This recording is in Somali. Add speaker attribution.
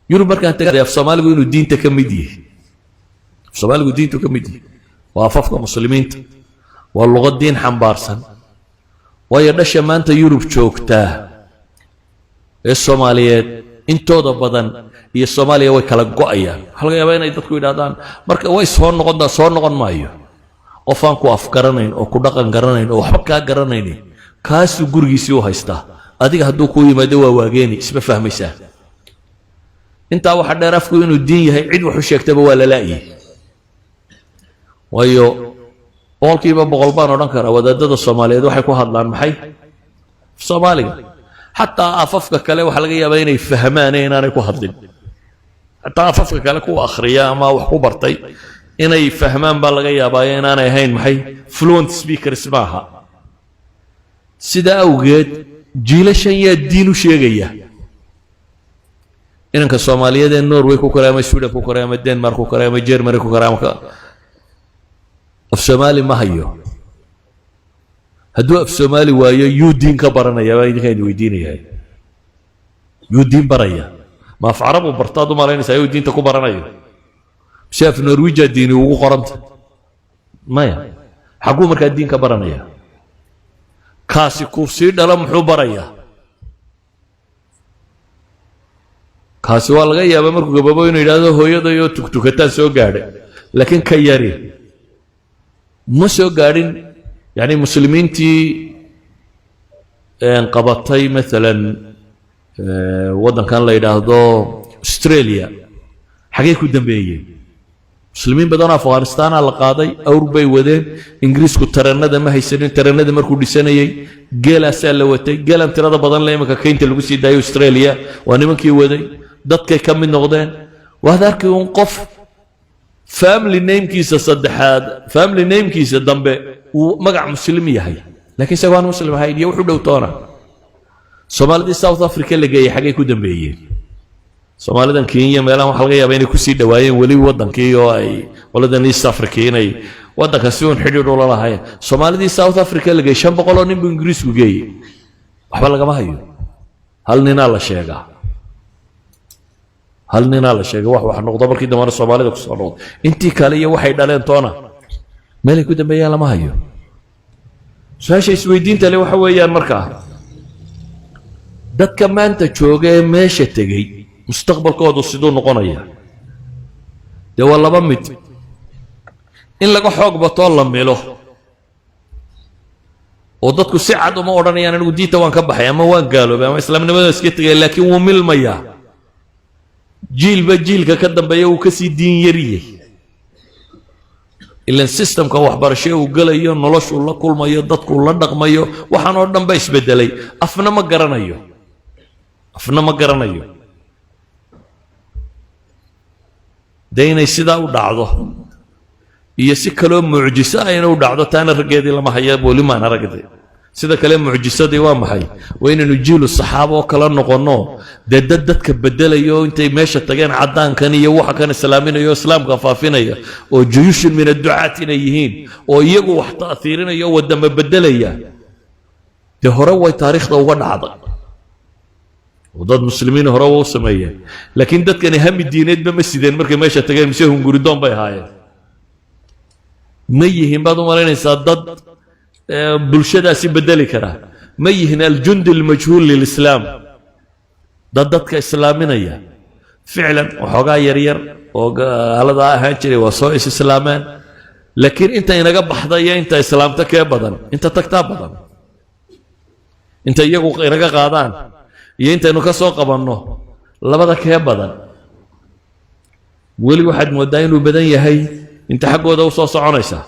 Speaker 1: Yurub markaan tagay, af Soomaaligu inuu diinta ka mid yahay, af Soomaaligu diintu ka mid yahay, waa afafka Muslimiinta, waa luqad diin xambaarsan. Waayo, dhasha maanta Yurub joogtaa ee Soomaaliyeed intooda badan iyo Soomaaliya way kala go'ayaan. Waxaa laga yaabaa inay dadku yidhahdaan marka way soo noqon. Soo noqon maayo. Qof aan ku afgaranayn oo ku dhaqan garanayn oo waxba kaa garanaynin, kaasuu gurigiisii u haystaa. Adiga hadduu kuu yimaado, waa waageeni, isma fahmaysaa. Intaa waxaa dheer, afku inuu diin yahay cid wax u sheegtaba waa la la'yay. Waayo, 100% baan odhan karaa, wadaadada Soomaaliyeed waxay ku hadlaan maxay? Soomaaliga. Xataa afafka kale waxaa laga yaabaa inay fahmaane inaanay ku hadlin. Xataa afafka kale kuwa akhriya ama wax ku bartay inay fahmaan baa laga yaabaa, inaanay ahayn maxay? Fluent speakers maaha. Sidaa awgeed, jiilashan yaa diin u sheegaya? Inanka Soomaaliyeed ee Norway ku koray ama Sweden ku koray ama Denmark ku koray ama Germany ku koray ama af Soomaali ma hayo. Hadduu af Soomaali waayo, yuu diin ka baranaya? Baa idinkaan idin weydiinaya. Yuu diin baraya? Ma af Carabu bartaad u malaynaysaa yuu diinta ku baranayo, mise af Norwija diini ugu qoranta? Maya. Xagguu markaa diin ka baranaya? Kaasi kuu sii dhalo muxuu barayaa? Kaasi waa laga yaabaa markuu gababo inuu yidhahdo hooyadayoo tugtukataan soo gaadhay, laakiin ka yari ma soo gaadhin. Yacni Muslimiintii qabatay maalan waddankan la yidhaahdo Australia, xagee ku dambeeyeen? Muslimiin badanoo Afghanistaana la qaaday, awr bay wadeen. Ingiriisku tareenada ma haysanin. Tareenada markuu dhisanayey, geelaasaa la watay. Geelan tirada badan le iminka keynta lagu sii daayo Australia waa nimankii waday. Dadkay ka mid noqdeen. Waad arki un qof family namekiisa saddexaad, family namekiisa dambe uu magac Muslim yahay, laakiin isagoo aan Muslim ahayn iyo wuxu dhow toona. Soomaalidii South Africa la geeyey xaggay ku dambeeyeen? Soomaalidan Kenya meelahan waxa laga yaaba inay kusii dhawaayeen weli waddankii, oo ay qoladan East Africa inay waddanka si uun xidhiidh ula lahaayeen. Soomaalidii South Africa la geeyey, 500 oo nin buu Ingiriisku geeyey, waxba lagama hayo. Hal ninaa la sheegaa, hal ninaa la sheegay wax noqdo, markii dambena Soomaalida kusoo noqdo. Intii kale iyo waxay dhaleen toona meelay ku dambeeyaan lama hayo. Su-aasha isweydiinta le waxa weeyaan markaa, dadka maanta jooga ee meesha tegey mustaqbalkoodu siduu noqonaya? Dee waa laba mid: in laga xoog batoo la milo, oo dadku si cad uma odhanayaan anigu diinta waan ka baxay ama waan gaaloobay ama islaamnimada iska tegay, laakiin wuu milmayaa. Jiilba jiilka ka dambeeya wuu kasii diin yariyey, ilan systemka waxbarasho uu gelayo, noloshuu la kulmayo, dadkuu la dhaqmayo, waxaan oo dhan ba isbedelay. Afna ma garanayo, afna ma garanayo. Dee inay sidaa u dhacdo iyo si kaloo mucjiso ah inay u dhacdo, taana raggeedii lama haya, weli maan aragday. Sida kale mucjisadii waa maxay? Waa inaynu jiilu saxaaba oo kala noqonno, dee dad dadka bedelayo, intay meesha tageen caddaankan iyo waxa kan islaaminayo, islaamka faafinaya, oo juyushun min adducaat inay yihiin, oo iyagu wax ta'hiirinaya oo wadama bedelaya. Dee hore way taariikhda uga dhacday, oo dad Muslimiin hore waa u sameeyeen, laakiin dadkani hami diineedba ma sideen markay meesha tageen, mise hunguridoon bay ahaayeen? Ma yihiin baad u malaynaysaa dad bulshadaasi bedeli karaa? Ma yihiin aljundi almajhuul lilislaam, dad dadka islaaminaya? Ficlan waxoogaa yaryar oo gaaladaa ahaan jiray waa soo is islaameen, laakiin inta inaga baxda iyo inta islaamta kee badan? Inta tagtaa badan. Inta iyagu inaga qaadaan iyo intaynu ka soo qabanno, labada kee badan? Weli waxaad mooddaa inuu badan yahay inta xaggooda u soo soconaysa.